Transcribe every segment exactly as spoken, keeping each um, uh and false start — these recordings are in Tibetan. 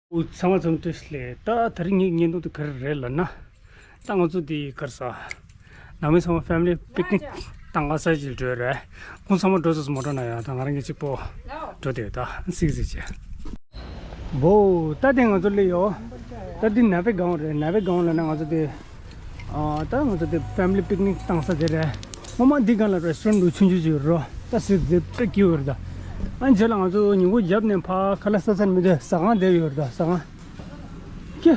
ཚང་མ་འཛོམས་དུས་ལས་ད་དེ་རིང་ངའི་བརྙན་ཐུང་དེ་ག་རེ་རེད་ལབ་ན། ད་ང་ཚོ་འདི་གར་ས། ནང་མི་ཚང་མ་ཕེ་མི་ལི་པིག་ནིག་བཏང་ག་ས་ཅིག་འགྲོ་རེད། ཁོང་ཚང་མ་འགྲོ་ཚར་སོང་མོ་ཊ་ནང་ཡོད། ད་ང་རང་གི་གཅིག་པོ་འགྲོ་བསྡད་ཡོད། ད་སིག་སིག་བྱས། བོ། ད་དེ་ང་ཚོ་སླེབས་ཡོད། ད་འདི་ནེ་པེ་སྒང་རེད། ནེ་པེ་སྒང་ལབ་ན་ང་ཚོ་དེ། ཨ། ད་ང་ཚོ་དེ་ཕེ་མི་ལི་པིག་ནིག་བཏང་ས་དེ་རེད། ངོ་མ་འདི་སྒང་ལ་རེ་སི་ཊོ་རན་ཊི་ཆུང་ཆུང་ཅིག་ཡོད་རེད། ད་སིག་སིག་དེ་དཔེ་སྐྱིད་པོ་རེད་ད། ཨ་ནི་རྗེས་ལ་ང་ཚོ་ཉིན་གུང་བརྒྱབ་ནས་ཕར་ཁ་ལག་ཟ་ས་མི་འདུག་ཟ་ཁང་དེ་ཡོད་རེད་ད། ཟ་ཁང་། ཀྱེ།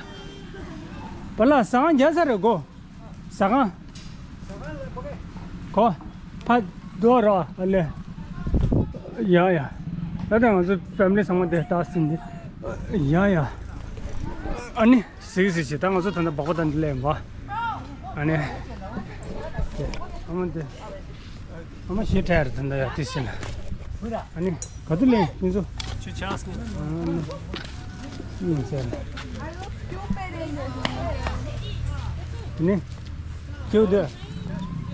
བ་ལ་ཟ་ཁང་རྒྱག་ས་རེད་གོ། ཟ་ཁང་། གོ། ཕ་རྡོ་རོ་ཨ་ལེ། ཡ་ཡ། ད་ལྟ་ང་ཚོ་ཕེ་མི་ལི་ཚང་མ་དེ་ལྟ་ཟིན་ཏེ། ཡ་ཡ། ཨ་ནི་སིག་སིག་བྱས། ད་ང་ཚོ་ད་ལྟ་སྦག་སྦག་ད་འདི་ལས་ཡིན་པ། ཨ་ནི། ཨ་མ་དེ། ཨ་མ་ཞེ་དྲག་རེད་ད་ལྟ་ཡ་དེ་ཤེས་ན། ཨ་ནི་ག་དུས་ལེན་ཡིན་ཚོ། ཁྱོད་ཆགས་སོང་། ཨ་ནི་ཟེར། ཨ་ནི་ཁྱོད་དེ།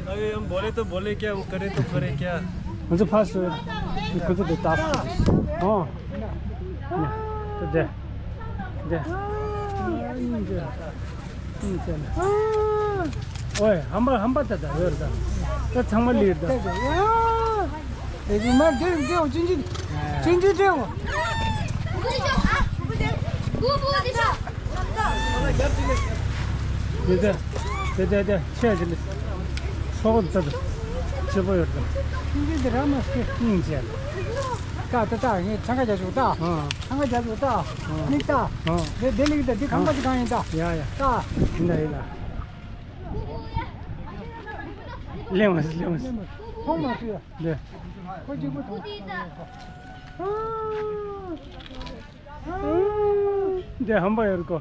अरे हम बोले तो बोले क्या, वो करे तो करे क्या? ང་ཚོ་ཕར་སོང་། ཁོ་ཚོ་དེ་ལྟ་སོང་། ཨོ། དེ་དེ། དེ། ཨིན་ཅེ་ན། ཨོའི་ཧམ་པ་ཧམ་པ་ད་ད་ཡོད་ད། ད་ཚང་མ་ལིར་ད། ཨེ་ཅི་མ་དེ་དེ་ཅིན་ཅིན་ཅིན་ཅིན་དེ། དེ་དེ་དེ་དེ་ཆེ་ཅིན་ལི། སོག་ད་ད་ཆེ་པོ་ཡོད་ད། ཅིན་ཅིན་དེ་ར་མ་སྐྱེ་ཨིན་ཅེ་ན། ད་ད་ད་ངས་འཚང་ཁ་རྒྱག་ཆོག་ད། ཨ། ཨང་ཀ་རྒྱབ་ཡོད་ད། ཨང་། མིག་ད། ཨང་། དེ་དེ་ལིག་ད་འདི་ཁང་པ་ཅིག་གང་ཡིན་ད། ཡ་ཡ། ད། ཡིན་ད་ཡིན་ད། ལེན་མ་སི་ལེན་མ་སི། མཐོང་མ་སི་ཡ། ལེ། ཁོ་གཅིག་པུ་མཐོང་། འདི་ཧམ་པ་ཡོད་གོ།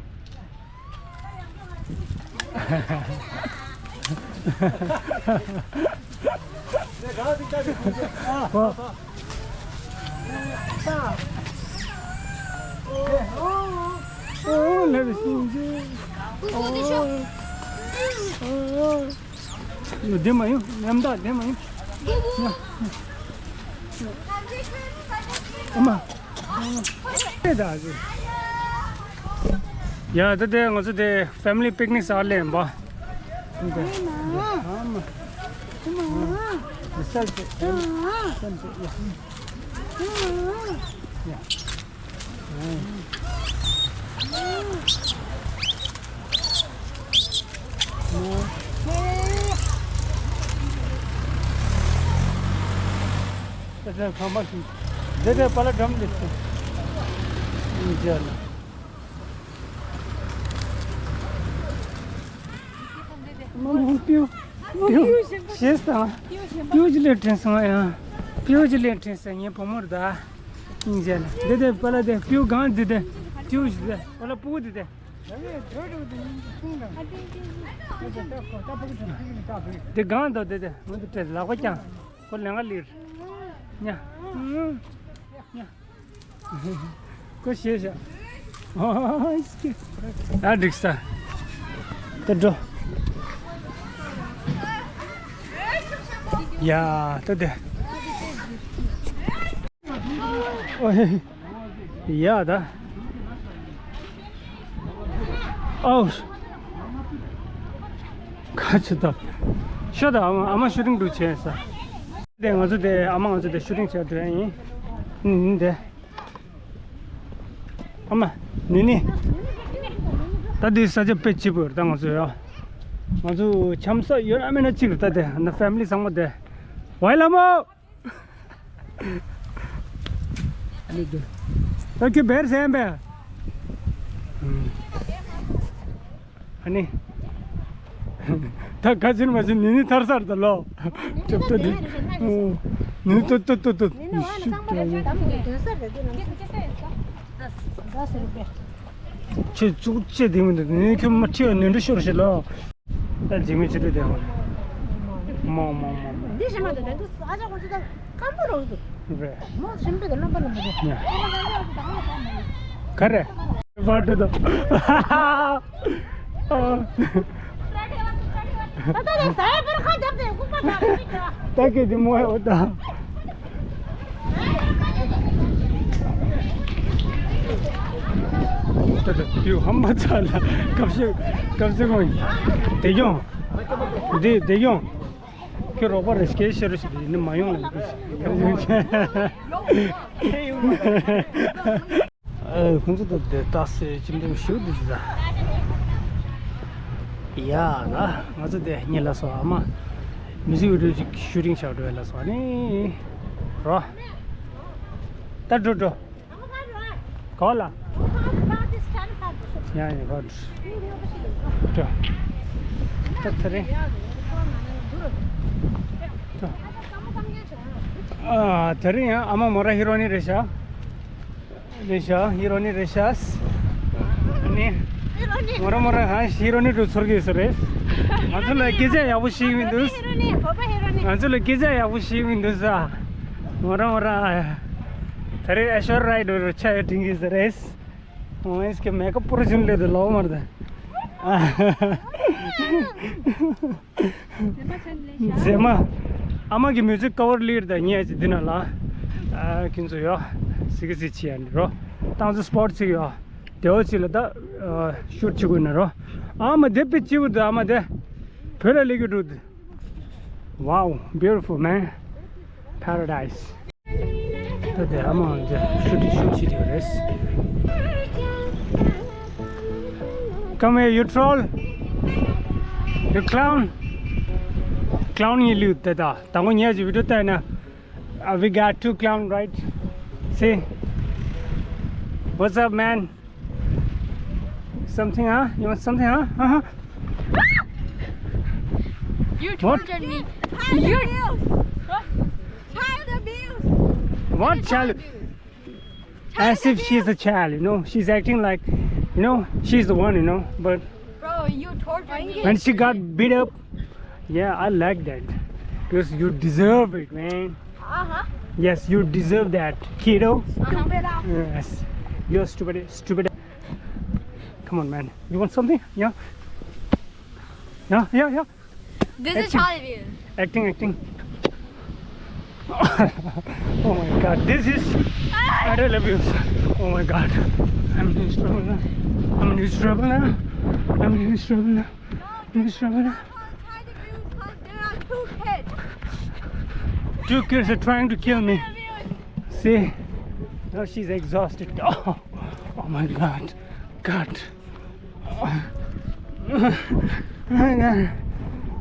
ཨོ། ཨོ། ལེ་བི་སིང་ཇི། ཨོ། ཨོ། ཡོ། བདེ་མ་ཡོང་། ཉམ་ཐག་བདེ་མ་ཡོང་། ཨ་མ། ཨེ་ད་ཟེ། ཡ་ད་དེ་ང་ཚོ་དེ་ཕེ་མི་ལི་པིག་ནིག་ཟ་ལེན་པ། ཨ་མ། ཨ་མ། ཨ་མ། ཨ་མ། ཡ། ཡ། མ་མོ་པིའུ། པིའུ། ཞེས་དང་། པིའུ་ཅི་ལས་དྲན་སོང་ཡང་། པིའུ་ཅི་ལས་དྲན་སོང་ངའི་བུ་མོར་ད། སྙིང་རྗེ་ལ། འདི་དེ་པ་ལ་དེ་པིའུ་གང་འདི་དེ། པིའུ་ཞིག་དེ། པ་ལ་སྤུ་གུ་འདི་དེ། འདི་གང་དོ་འདི་དེ། ང་འདི་དྲན་ལག་པ་བརྐྱངས། ཁོ་ལེན་ག་ལིར། ཉ། ཉ། ཁོ་ཞེས་བྱ། ཨ་འགྲིག་ས། ད་འགྲོ། ཡ་ད་དེ། ཨོ་ཧེ། ཡ་ད། ཨའོ། ཁ་ཆུ་ད། ཤོ་ད་ཨ་མ་ཨ་མ་ཤུ་ཊིང་འགྲོ་བྱས་ས། དེ་ང་ཚོ་དེ་ཨ་མ་ང་ཚོ་དེ་ཤུ་ཊིང་བྱས་འགྲོ་ཡ་ཡིན། ཨུ་ཨུ་དེ། ཨ་མ། ནི་ནི། ད་དེ་ས་ཆ་དཔེ་སྐྱིད་པོ་རེད་ད་ང་ཚོ་ཡ། ང་ཚོ་འཆམ་ས་ཡོད་ན་མེད་ན་གཅིག་རེད་ད་དེ་ན་ཕེ་མི་ལི་ཚང་མ་དེ། ཝའི་ལ་མོ། ད་ཁྱོད་བེར་ཟེན་པས། ཨ་ནི། ད་ག་ཕྱིན་མ་ཕྱིན་ནི་ནི་ཐར་སར་ད་ལོ། ཅོབ་ཏོ་དེ། ནི་ཏོ་ཏོ་ཏོ་ཏོ། ཁྱོད་ཙུག་ཅེ་དེ་མི་འདུག་ནི་ཁྱོད་མ་ཁྲིད་ནི་འདྲ་ཤོར་ཤི་ལོ། ད་འཇིགས་མེད་ཆེ་དུས་དེ་ཧོ། མོ་མོ་མོ་མོ། འདི་ཞེ་མ་དུ་དེ་དུ་ཨ་ཅག་ཁོ་ཚོ་ད་སྐམ་པོ་རོགས་འདུག་རེད། མོ་ཞིམ་པོ་དུ་རྣམ་པ་རྣམ་པ་དུ། ཡ། ག་རེ། བར་དུ་དུ། ད་ད་ད་ཟ་ཡ་པར་ཁ་རྒྱབ་དེ་ལྐུགས་པ་ད་རེད་མི་འདྲ། ད་གི་དེ་མོ་ཡོད་ད། ཡུ་ཧམ་པ་ཚ་ལ་སྐབས་སུ་སྐབས་སུ་ངོ་། དེ་ཡོང་། འདི་དེ་ཡོང་། ཁྱོད་རོགས་པ་རེ་སྐད་ཤེར་ཞིག་ཡིན་ནི་མ་ཡོང་ལ་ཁྱོད། ཁོང་ཚོ་ད་དེ་ཏག་སེ་ཅིམ་ཅིམ་ཞུ་འདི་ཟ། ཡ་ན་ང་ཚོ་དེ་ཉིན་ལ་སོ་ཨ་མ་མི་ཟི་བི་ཌི་ཡོ་ཅིག་ཤུ་ཊིང་བྱ་འགྲོ་ཡ་ལ་སོ་ནི་རོ། ད་འགྲོ་འགྲོ། གོ་ལ། ཡ་ཡ་གོ་འགྲོ། ད་ད་རེ། ཨ་ད་རེ་ཡང་ཨ་མ་མོ་ར་ཧི་རོ་ནི་རེད་ཤག་རེད་ཤག་ཧི་རོ་ནི་རེད་ཤག་ཨ་ནི། མོ་ར་མོ་ར་ཧ་ཧི་རོ་ནི་འགྲོ་ཚོར་གི་ཡོད་ས་རེད། ང་ཚོ་ལ་སྐད་ཆ་ཡག་པོ་ཤེས་མི་འདུག་ང་ཚོ་ལ་སྐད་ཆ་ཡག་པོ་ཤེས་མི་འདུག་ས། མོ་ར་མོ་ར། ད་རེས་ཨ་ཤོར་རའི་ཌར་ཆ་ཡོད་དྲན་གི་ས་རེད། ཨོ་ཨེས་ཀྱི་མེ་ཀ་པུར་ཞིམ་ལེ་དུ་ལོ་མར་དུ། མཛེས་མ། ཨ་མ་གི་མིའུ་ཛིག་ཀ་བར་ལིར་དང་ཉེ་ཅི་འདི་ན་ལ། ཨ་ཁྱིན་ཚུ་ཡོ། སི་གི་སི་ཆི་ཡ་འདི་རོ། ཏང་ཙི་སྤོར་ཅིག་ཡོ། དེའོ་ཅི་ལ་ད། ཤུ་ཊི་ཅིག་གུ་ན་རོ། ཨ་མ་དེ་པི་ཅི་བུ་དུ་ཨ་མ་དེ། བོད་ལ་ལེགས་ཀྱི་འགྲོ་དུ། Wow, beautiful man. Paradise. ད་དེ་ཨ་མ་འདི་ཤུ་ཊི་ཤུ་ཊི་བྱེད་ཀྱི་རེད། Come here, you troll. You clown. Clown you look. ད་ད་དང་པོ་ཉལ་གྱི་བི་ཌིའོ་བལྟས་ན། Uh, we got two clown, right? See? What's up, man? Something, huh? You want something, huh? Uh-huh. You What? Tortured me. Child You abuse. What? Child abuse. What child? Child abuse. As if she's a child, you know. She's acting like, you know, she's the one, you know. But Bro, you tortured me. When she got beat up, yeah, I like that. Because you deserve it, man. Uh-huh. Yes, you deserve that, kiddo. Stupid ass. Yes. You're stupid, stupid. Come on, man. You want something? Yeah? Yeah, yeah, yeah. This is Acting. Child abuse. Acting, acting. Oh my God, this is adult abuse. Oh my God. I'm in trouble now. I'm in trouble now. I'm in trouble now. I'm in trouble now. Child abuse, 'cause there are two kids. Two kids are trying to kill me. See? Now she's exhausted. Oh, oh my God. God.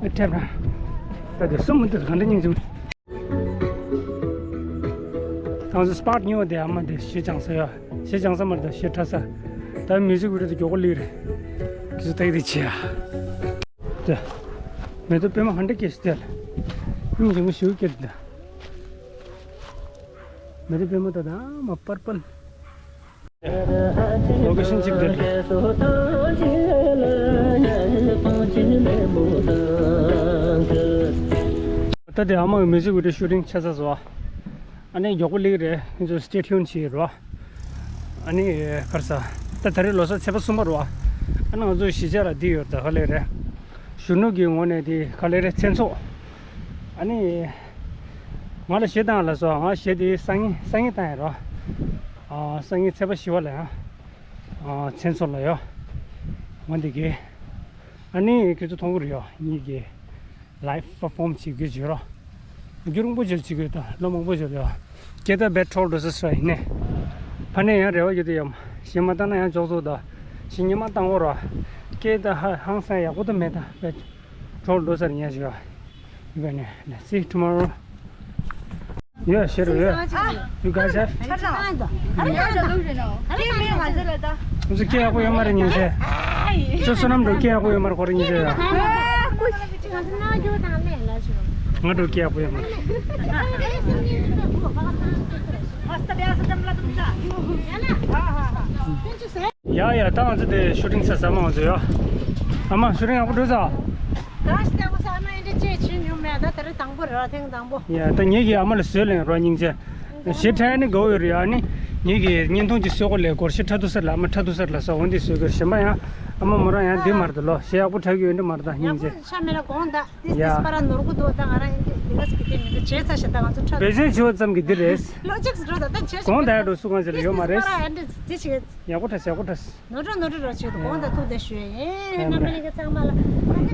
ད་དེ་གསུམ་མི་འདུག་ག་འདྲ་སྙིང་རྗེ། ང་ཚོ་སྤོཊ་ཉོ་དེ་ཨ་མ་དེ་ཞེ་སྦྱང་ས་ཡོད། ཞེ་སྦྱང་ས་མ་རེད་ད་ཞེ་ཁྲ་ས། ད་མིའུ་ཛིག་བི་ཌིའོ་དེ་མགྱོགས་པོ་ལེགས་རེད། ཁྱེད་ཚོ་ལྟ་གི་དེ་བྱེད་ཡ། དེ་མེ་ཏོག་པད་མ་ཧན་ཏྲེད་སྐྱེས་སུ་དེ་ལ་སྙིང་རྗེ་མོ་ཞེ་པོ་སྐྱེས་འདུག་མེ་ཏོག་པད་མ་ད་ད་མ་པར་པལ། ལོ་ཀེ་ཤན་གཅིག་འདིར། ད་དེ་ཨ་མ་གི་མིའུ་ཛིག་བི་ཌིའོ་ཤུ་ཊིང་ཆགས་ཚར་སོང་། ཨ་ནི་མགྱོགས་པོ་ལེགས་རེད། ཁྱེད་ཚོ་སི་ཊེ་ཊིའུན་བྱེད་རོགས། ཨ་ནི་ག་རེ་ཟ། ད་ད་རེས་ལོ་གསར་ཚེས་པ་གསུམ་པ་རོགས། ཨ་ནི་ང་ཚོ་གཞིས་ཆགས་ལ་འདི་ཡོད་ད་ག་ལེ་རེད། གཞོན་ནུ་གི་ངོས་ནས་དེ་ག་ལེ་རེད་མཚན་ཚོགས། ཨ་ནི། ང་ལ་གཞས་བཏང་ལ་སོ་ང་གཞས་དེ་སང་ཉིན་སང་ཉིན་བཏང་ཡ་རོ། ཨ་སང་ཉིན་ཚེས་པ་བཞི་པ་ལ་ཡང་། ཨ་མཚན་ཚོགས་ལ་ཡོ། ང་འདི་གས། ཨ་ནི་ཁྱེད་ཚོ་མཐོང་གི་རེད་ཡོ་ངེད་ཀྱི་ལའེབ་པར་ཕོམ་བྱེད་རྒྱུ་བྱེད་རོ། རྒྱུན་རིང་པོ་བྱེད་བྱེད་དགོས་ད་ལོ་མང་པོ་བྱེད་ཡོ། སྐད་བརྡ་རྦད་འཕྲོད་འགྲོ་ས་སོ་ཡིན་ནས། ཕ་ནས་ཡང་རེ་བ་ཡོད་དེ་ཡོ། གཞས་མ་བཏང་ན་ཡང་འཇོག་ཚོགས་ད། གཞས་ཉི་མ་བཏང་འོ་རོ། སྐད་བརྡ་ཧ་ཧང་སང་ཡག་པོ་ད་མེད་ད་རྦད། འགྲོ་འགྲོ་ཟེར་ཉན་ཞུ་བ། ཡོད་ནས་ལ་see you tomorrow. Yeah, sure, yeah. You guys have? ང་ཚོ་སྐད་ཡག་པོ་ཡོད་མ་རེད་ཉན་ཤེས། ཁྱོད་བསོད་ནམས་འགྲོ་སྐད་ཡག་པོ་ཡོད་མ་རེད་ཁོ་རེ་ཉན་ཤེས་ཡ། ང་འགྲོ་སྐད་ཡག་པོ་ཡོད་མ་རེད། ཡ་ཡ་ད་ང་ཚོ་དེ་ཤུ་ཊིང་ཚར་ས་མ་ང་ཚོ་ཡ། ཨ་མ་ཤུ་ཊིང་ཡག་པོ་འགྲོ་ས། ག་ཞིག་ལྟ་བུ་ས་ཨ་མ་ཨེ་འདྲ་ཅེས་བྱེད་མྱོང་མེད་ད་དེ་རིང་དང་པོ་རེད་བ་ཐེངས་དང་པོ། ཡ་ད་ངེད་ཀྱི་ཨ་མ་ལ་བཟོས་ལེན་རོ་སྙིང་རྗེ། ཞེ་ཁྲ་ནི་དགའ་བོ་ཡོད་རེད་ཡ་ནི། ངེད་ཀྱི་བརྙན་ཐུང་ཅིག་བཟོས་གོ་ལས་སྒོར་ཞེ་ཁྲ་ཐུག་སར་ལ་ཨ་མ་ཁྲ་ཐུག་སར་ལ་ས་འོན་ཏེ་བཟོས་དགོས་གཞན་པ་ཡང་ཨ་མ་མོ་རང་ཡང་འདི་མར་དུ་ལོ་ཞེ་ཡག་པོ་ཁྲ་གི་ཡོད་འདི་མར་ད་སྙིང་རྗེ། ཤ་མེད་ལ་དགོངས་ད། ཏིས་ཡ། ཏིས་པ་ར་ནོར་གུ་དོ་ད་ང་རང་ཡིན་གྱི། འདི་ག་ཟེར་གི་དེ་མི་འདུག་བྱས་ཚར་ཞེ་ད་ང་ཚོ་འཕྲོད། བེ་ཅིན་བྱས་པ་ཙམ་གྱིས་འདི་རེད། ལོ་གཅིག་འགྲོ་ད་ད་བྱས་ཞེ་གོང་ད་ཡ་འགྲོ་སུ་གང་ཟེར་ཡོད་མ་རེད། ཨ་འདི་ཅི་ཞིག་ཡག་པོ་འཁྲབ་ཡག་པོ་འཁྲབ། ནོར་འགྲོ་ནོར་འགྲོ་རོགས་བྱེད་དུ་གོང་དང་ཐུག་དེ་ཞུ་ཡས་ཨེ་རྣམ་པ་གཉིས་ཀ་ཚང་མ་ལ་ཨ་ནི་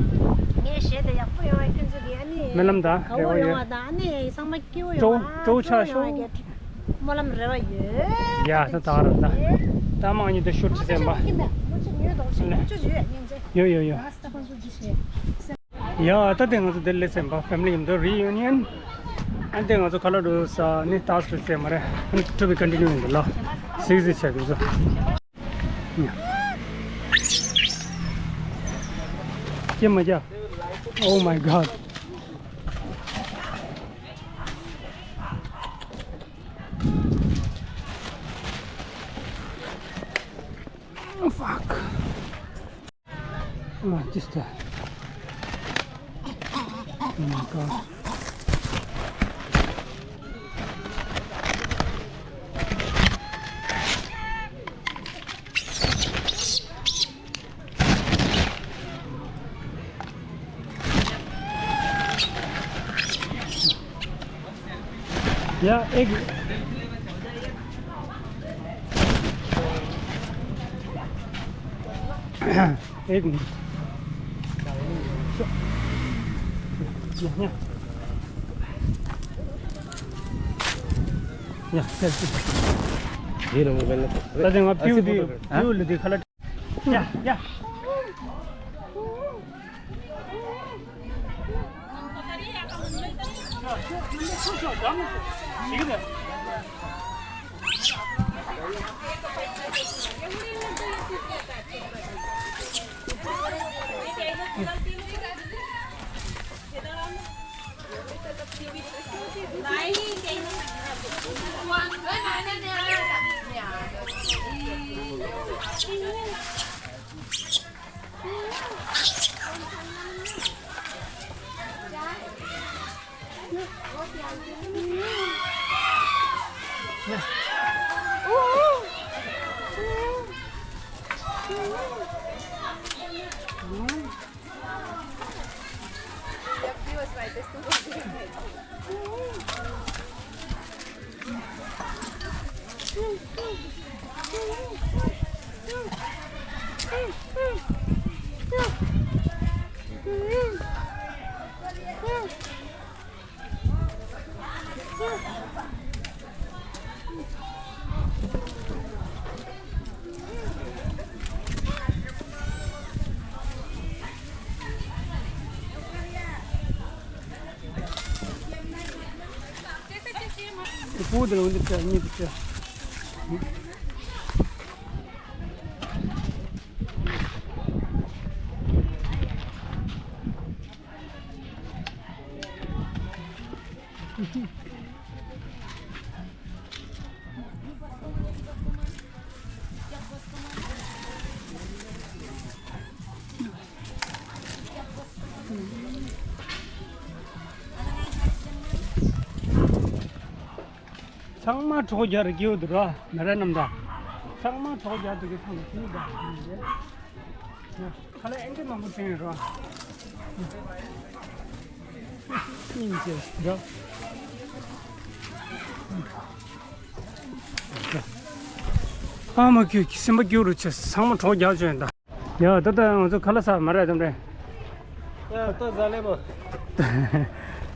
ངས་བཤད་དེ་ཡག་པོ་ཡོང་བ་ཁྱོད་ཚོ་གི་ཨ་ནི་སྨོན་ལམ་དང་དགའ་བོ་རེ་བ་ཡོང་ཡོད། བ་དང་ཨ་ནི་ཚང་མ་སྐྱིད་པོ་ཡོང་བ་སྤྲོ་སྤྲོ་ཆགས་ཤོག་སྨོན་ལམ་རེ་བ་ཡོད། ཡ་ད་ད་ར་ད་ད་མ་གཉིས་ད་ཤོར་ཏི་སེམས་པ་ཡོད་ཡོད་ཡོད། ཡོད་ཡོད་ཡོད། ཡ་ད་དེ་ང་ཚོ་དེ་ལས་སེམས་པ་ཕེ་མི་ལི་ཡིན་འདུག་རི་ཡུ་ནི་ཡན། ཨ་ནི་དེ་ང་ཚོ་ཁ་ལག་འགྲོ་ས་ནི་ཏཱས་རེད་ཟེར་མ་རེད། ཨ་ནི་ཊུ་བི་ཀོན་ཊི་ནིའུ་ཡིན་འདུག་ལ། སིག་སི་ཆགས་འདུག་ཚོ། ཀྱེ་མ་ཀྱ། Oh my God. Oh, fuck. Oh, just, uh, oh my God. या, एक, एक मिनट। या, या। या, सेल्फी। ये रहा mobile number. ताजा वहाँ पीयू दी, हाँ? पीयू दी खला। या, या। ཚང་མ་གྲོགས་རྒྱག་རེ་སྐྱེ་བོ་འདུག་ར་མེ་ར་རྣམས་དང་། ཚང་མ་གྲོགས་རྒྱག་འདུག་གི་ཚང་མ་ཁྱིམ་དང་ཁྱིམ་རེད། ཁ་ལག་ཨེ་འདྲ་མང་པོ་བསྟན་ར། སྙིང་རྗེ་ར། ཨ་མ་ཁྱོད་སེམས་པ་སྐྱོ་རུ་ཆེ། ཚང་མ་གྲོགས་རྒྱག་བྱོས་ད། ཡ་ད་ལྟ་ང་ཚོ་ཁ་ལག་ཟ་མ་རེད་དམ་རེད། ཡ་ད་ཟ་ལེ་མོ།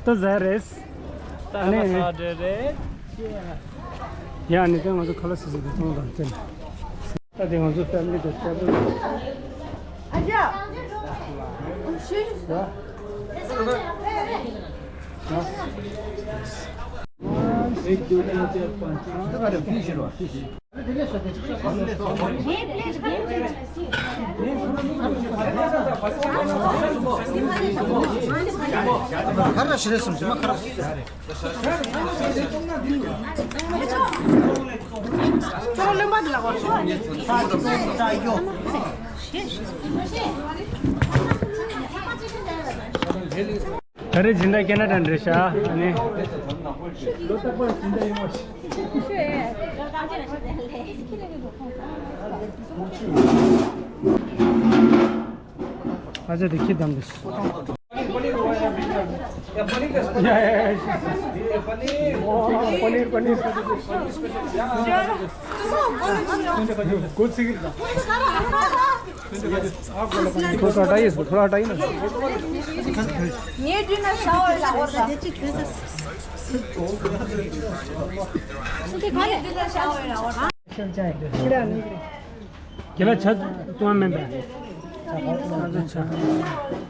ད་ཟ་རེད། ད་ཨ་ནི་ཁ་ལག་ཟ་འདྲེ་རེད། ཡ་ནི་ད་ང་ཚོ་ཁ་ལག་ཟ་ཟ་གི་ཐོང་དང་བསྟན། ད་དེ་ང་ཚོ་ཕེ་མི་ལི་དང་ཕེ་མི་ལི། एक दो तीन चार पाँच। ད་རེས་སྦྱིན་བདག་སྐད་ན་དྲན་རེད་ཤག་ཨ་ནི། ཨ་ཅག་དེ་ཁྱི་བདམས་འདུག Yeah, yeah, yeah, yeah. Oh, paneer, paneer. Good singer. थोड़ा हटाइए इसको, थोड़ा हटाइए ना। ये जो ना चावल ला और ला। ये जो ना चावल ला और ला। केला छ तुम में बे। अच्छा।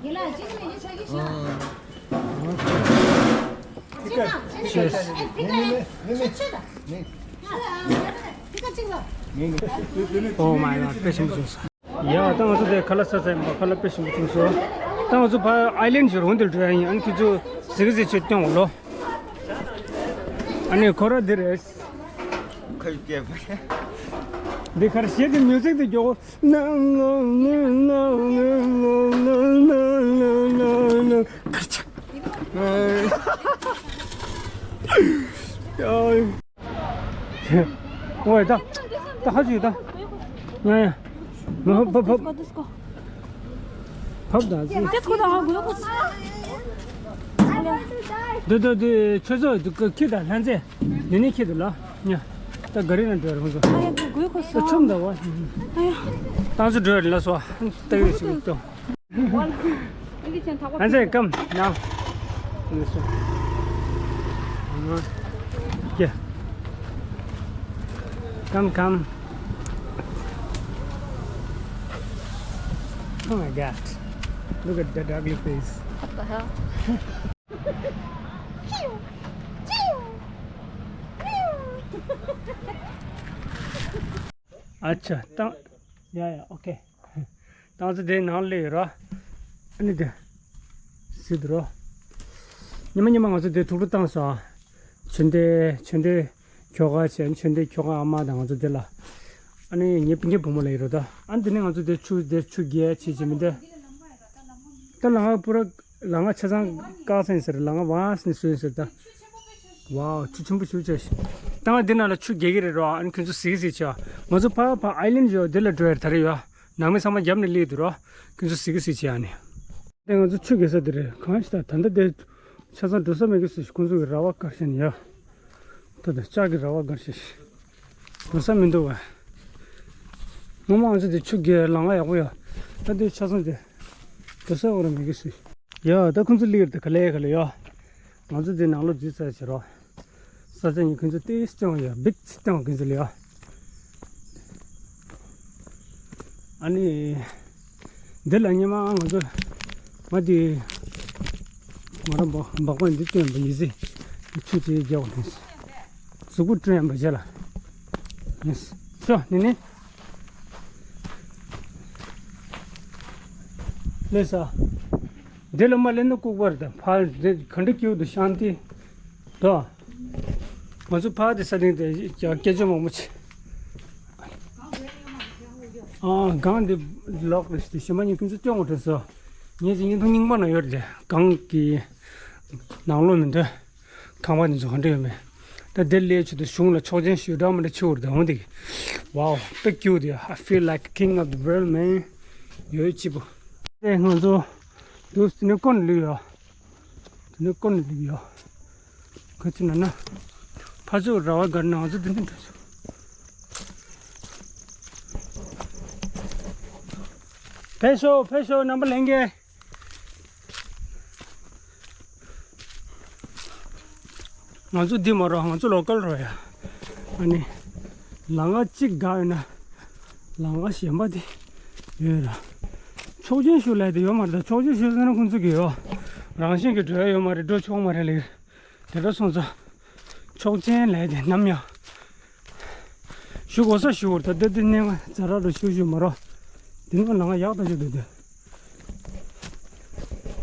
केला चीज में ये छ की छ। Cheers. Oh my god, དཔེ་ཞིམ་པོ་བྱུང་སོང་། ཡ། ད་ང་ཚོ་དེ་ཁ་ལག་ཟ་ས་ཡིན་པ། ཁ་ལག་དཔེ་ཞིམ་པོ་བྱུང་སོང་། ད་ང་ཚོ་ཕར་ཨའི་ལན་ཌི་ཇི་རོང་དེར་འགྲོ་ཡ་ཡིན། ཨ་ནི་ཁྱོད་ཚོ་གཟིགས་གཟིགས་བྱེད་སྟོན་འོ་ལོ། ཨ་ནི་ཁོ་ར་འདི་རེད། འདི་གར་གཞས་དེ་མིའུ་ཛིག་དེ་མགྱོགས། ཨོའི་ད། ད་ཧ་ཅུ་ད། ཡ་ཡ། མ་ཕབ་ཕབ་ཕབ། ཕབ་ད་ཟི། འདི་འདི་འདི་ཆོས་ཚོགས་འདི་ཁྱི་དང་ལྷན་རྩེ། འདི་ནི་ཁྱི་དུ་ལ། ཉ། ད་ག་རི་ན་འགྲོ་རུང་ཚོ། ད་ཆུམ་ད་བ། ཏང་ཚོ་འགྲོ་རི་ལ་སོ། ཏག་རི་ཞིག་ཏོ། ཨ་ཙེ། Come now. Yeah. Come, come. Oh my god. Look at that ugly face. What the hell? ཨ་ཅག་ཏང་། Yeah, yeah, okay. ཏང་ཙེ་དེའི་ནང་སླེབས་ཡོད་ར། ཨ་ནི་དེ། སི་དུ་རོ། ཉི་མ་ཉི་མ་ང་ཚོ་དེ་ཐུག་རུ་བཏང་སོང་། ཆོས་འདྲེ་ཆོས་འདྲེ་ཁྱོ་ག་བྱས། ཆོས་འདྲེ་ཁྱོ་ག་ཨ་མ་དང་ང་ཚོ་དེ་ལ། ཨ་ནི་ངའི་སྤུན་ཀྱག་བུ་མོ་ལ་ཡོད་རོ་ད། ཨ་ནི་དེ་ནས་ང་ཚོ་དེ་ཆུ་དེ་ཆུ་རྒྱས་བྱེད་བྱེད་མི་འདི། ད་ལ་ང་པུ་ར། ལ་ང་ཆ་ཚང་དཀར་ཟིང་ཟེར། ལ་ང་ཝང་ཟིང་སུན་ཟེར་ད། ཝའོ། ཆུ་ཆེན་པོ་ཞིག་ཆགས་ཤིག་ད་ང་འདི་ནང་ལ་ཆུ་རྒྱག་གི་རེད་རོ། ཨ་ནི་ཁྱོད་ཚོ་གཟིགས་གཟིགས་བྱ། ང་ཚོ་ཕ་ཕ་ཨའི་ལན་ཌི་ཡོད་འདི་ལ་འགྲོ་ཡ་དར་ཡོད། ནང་མི་ཚང་མ་རྒྱབ་ནས་སླེབས་འདུག་རོ། ཁྱོད་ཚོ་གཟིགས་གཟིགས་བྱ་ཨ་ནི། དེ་ང་ཚོ་ཆུ་རྒྱག་ས་དེ་རེད། གང་ཞིག་ད་ད་ལྟ་དེ་ཆ་ཚང་འགྲོ་ས་མེད་གི་སུ་ཞིག་ཁོང་ཚོ་གི་ར་བ་དཀར་ཤ་ནི་ཡ། ད་ད་ལྕགས་ཀྱི་ར་བ་དཀར་ཤ་ཞིག་འགྲོ་ས་མི་འདུག་བ། ངོ་མ་ང་ཚོ་དེ་ཆུ་རྒྱག་ལ་ང་ཡག་པོ་ཡ། ད་དེ་ཆ་ཚང་དེ། དེ་ས་འོ་ར་མི་གི་སུ། ཡ་ད་ཁོང་ཚོ་ལིར་དེ་ག་ལེ་ག་ལེ་ཡ། ང་ཚོ་དེ་ནང་ལོགས་འཛུལ་ཚར་ཕྱིར་རོ། ས་ཆ་ཉིད་ཁོང་ཚོ་ཏིས་སྟོན་ཡ། བིག་སྟོན་ཁོང་ཚོ་ལ་ཡ། ཨ་ནི། འདི་ལ་ཉི་མ་ང་ཚོ་མ་དེ་ང་རང་འབག་པ་འདི་སྟོན་པ་ཡིན་ཟེ། ཆུ་ཆེ་རྒྱག་པ་ནི། གཟུགས་པོ་བསྐྲུན་ཡ་མ་བྱེད་ལ། ཤོ་ནི་ནི། ལེ་ས། འདི་ལ་མ་ལེན་ན་ལྐུགས་པར་དང་ཕར་འདི་ག་འདྲ་སྐྱིད་དུ་ཤང་ཏི། དོ། ང་ཚོ་ཕར་དེ་ས་སྟེང་དེ་སྐད་ཅོར་མང་པོ་ཆེ། ཨ་སྒང་འདི་ལོག་རེད་དེ་ཞེ་མ་ཉིན་ཁྱོད་ཚོ་སྟོན་དགོས་དྲན་སོ། ངས་ཅིག་བརྙན་ཐུང་རྙིང་པ་ན་ཡོད་རེད་དེ་སྒང་གི་ནང་ལོགས་མི་འདུག་ཁང་པ་འདི་ཚོ་ག་འདྲ་ཡོད་མེད། ད་དེ་ལས་ཆུ་དུ་གཞུང་ལ་ཆོག་མཆན་ཞུ་འདྲ་མི་འདྲ་ཆུ་བུར་དང་འོང་དེ། Wow, big cute, yeah. I feel like king of the world, man. ཡོད་ཅི་པོ། དེ་ང་ཚོ་དུས་དེ་ནས་ཀོན་ལུས་ཡོད། དེ་ནས་ཀོན་ལུས་ཡོད། ཁ་ཆུ་ན་ན། ཕ་ཚོ་ར་བ་སྒར་ན་ང་ཚོ་དེ་ནས་འགྲོ་ཆོག་ཕེབས་ཤོག་ཕེབས་ཤོག་རྣམ་པ་ལྷན་རྒྱས། ང་ཚོ་འདི་མ་རོ། ང་ཚོ་ལོ་ཀལ་རོ་ཡ། ཨ་ནི། ལ་ང་གཅིག་དགའ་ཡོད་ན། ལ་ང་གཞན་པ་དེ་ཡོད་ར། ཆོག་མཆན་ཞུ་ལས་དེ་ཡོད་མ་རེད། ད་ཆོག་མཆན་ཞུ་ཟེར་ན་ཁོང་ཚོ་གི་ཡོད། རང་བཞིན་གྱི་འགྲོ་ཡ་ཡོད་མ་རེད། འགྲོ་ཆོག་མ་རེད་ལེ། དེ་འདྲ་སོང་ཙང་། ཆོག་མཆན་ལས་དེ་ནམ་ཡང་། ཞུ་དགོས་ས་ཞུ་བར་ད་ལྟ་འདི་གནས་ང་ཛ་ར་རུ་ཞུ་ཞུ་མ་རོ། འདི་ནང་ལ་ང་ཡག་ད་ཞུ་འདུག་འདི།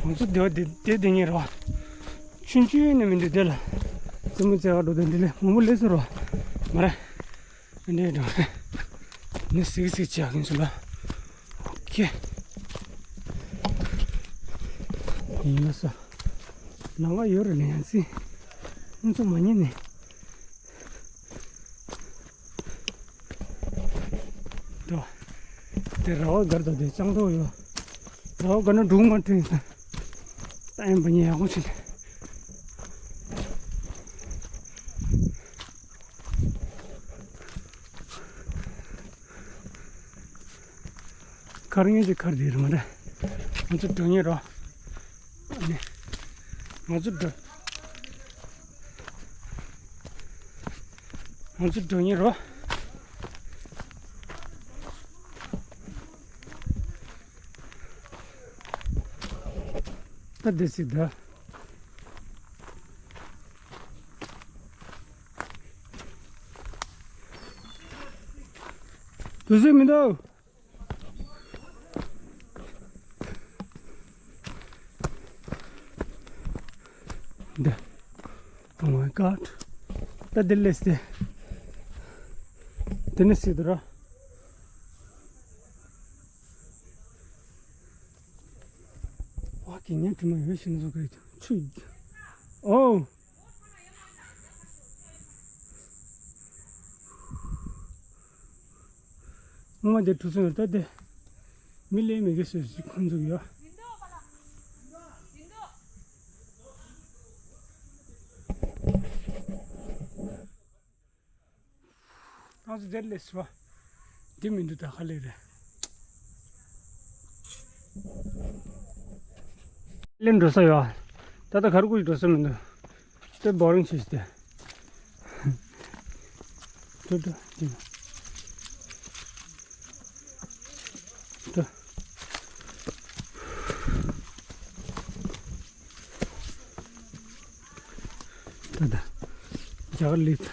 ང་ཚོ་འདི་བ་འདི་འདི་འདི་ཉིད་རོ། ཆུན་ཆུན་ནས་མི་འདུག་འདི་ལ། རྩེད་མོ་རྩེ་ག་འགྲོ་དང་འདི་ལས་མང་པོ་ལས་སུ་རོ། མ་ར། འདི་འགྲོ། ནི་སིག་སིག་ཅག་ཡིན་ཚུལ་ལ། ཨོ་ཁེ། ཡིན་ན་ས། ལམ་ཁ་ཡོད་རེད་ལེ་ཡང་སྲིད། ང་ཚོ་མ་ཉན་ནས། དོ། དེ་ར་བ་སྒར་དང་དེ་ལྕང་ཐོག་ཡོད། ར་བ་སྒར་ན་འབྲུག་མ་ཐོན་ཡིན་ས། ད་ཡིན་པ་ཉན་ཡག་པོ་ཞིག་ལས། ཁར་ངེས་ཀྱི་ཁར་དེ་རེད་མ་རེད། ང་ཚོ་འགྲོ་ཉེ་རོ། ཨ་ནི། ང་ཚོ་འགྲོ། ང་ཚོ་འགྲོ་ཉེ་རོ། ད་འདི་སྲིད་ད། དུས་ཚོད་མི་འདུག་འདི། Oh my God. ད་འདི་ལས་ཏེ། འདི་ནི་སྲིད་དུ་ར། ཝ་གི་ཉན་དྲི་མ་ཡོད་ཤི་ན་བཟོ་གི་ཆུ། ཨོ། སྔོན་མ་དེ་གྲུ་གསུམ་ཡོད་ད་དེ། མི་ལས་མི་གི་སུ་ཞིག་ཁོང་ཚུགས་ཡོད། ང་ཚོ་དེར་སླེབས་སོང་བ། འདི་མི་འདུག་ད་ཁ་ལེ་རེད། ལེན་འགྲོ་ས་ཡོད། ད་ལྟ་གར་ཀུ་ཅིག་འགྲོ་ས་མི་འདུག་དེ་བོ་རིང་ཆེ་ཞིག་དེ། འགྲོ་འགྲོ་འགྲོ། འགྲོ། दादा, जगह लेता।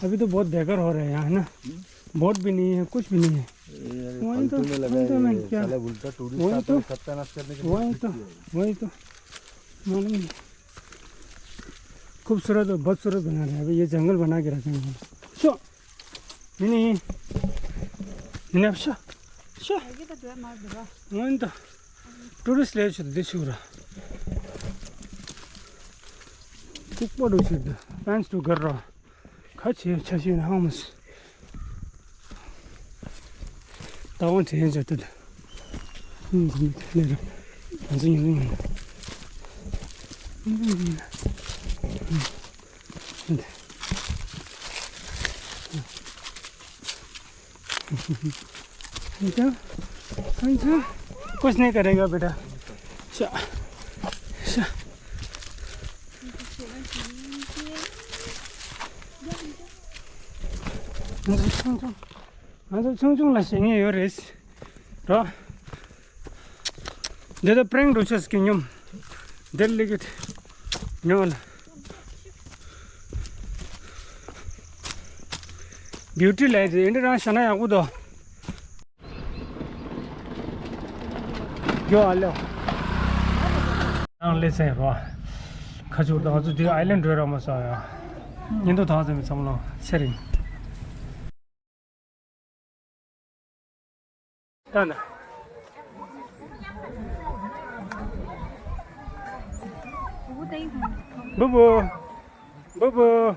अभी तो बहुत बेकार हो रहा है यहाँ, है ना? बोट भी नहीं है, कुछ भी नहीं है। ये वही तो, फालतू में लगा वही तो है मैं ये क्या, साला उल्टा टूरिस्ट वही आता तो, है, सत्यानाश करने के लिए वही तो, कुछ किया है। वही तो। मालूम नहीं। खूबसूरत और बदसूरत बना रहे हैं। अभी ये जंगल बना के रखेंगे। शो। नहीं, नहीं। नहीं, नहीं, शो। शो। वही तो। टूरिस्ट ले चुके दे छुरा। कुक पड़ो छुरा। फैंस तो कर रहा। ཁ་ཆེ་ཆ་ཤེས་ན་ཧང་མོ་སི། ད་དབང་དྲན་ཡང་ཅག་ཏུ། ཧུང་ཧུང་ནེ་ར། ང་ཚོ་ཡིན་ཡིན། ཧུང་ཧུང་ཡིན། ཧུང་ཧུང་ཡིན། ཁྱེད་ཚོ། ཁྱེད་ཚོ། कुछ नहीं करेगा बेटा। ཤ། ཤ། ང་ཚོ་ཆུང་ཆུང་། ང་ཚོ་ཆུང་ཆུང་ལ་ཞེད་སྣང་ཡོད་རེད། རོ། འདི་ལྟར་པྲེང་རུ་ཆས་ཀྱི་སྙོམས། འདིར་ལི་གི་ཉོ་ལ། བིའུ་ཊི་ལའིཊ་འདི་འདྲ་རང་བཞག་ན་ཡག་པོ་འདུག་ཡོ་ཨ་ལེ། རང་ལེ་ཚན་རོ། ཁ་ཆུར་དང་ང་ཚོ་འདི་ཨའི་ལན་འགྲོ་ར་མ་སོང་ཡ། ཉིན་དུ་ཐང་ཚན་མི་ཚང་མ་ལོ་ཚེ་རིང་། ད་ན། བུ་བུ། བུ་བུ།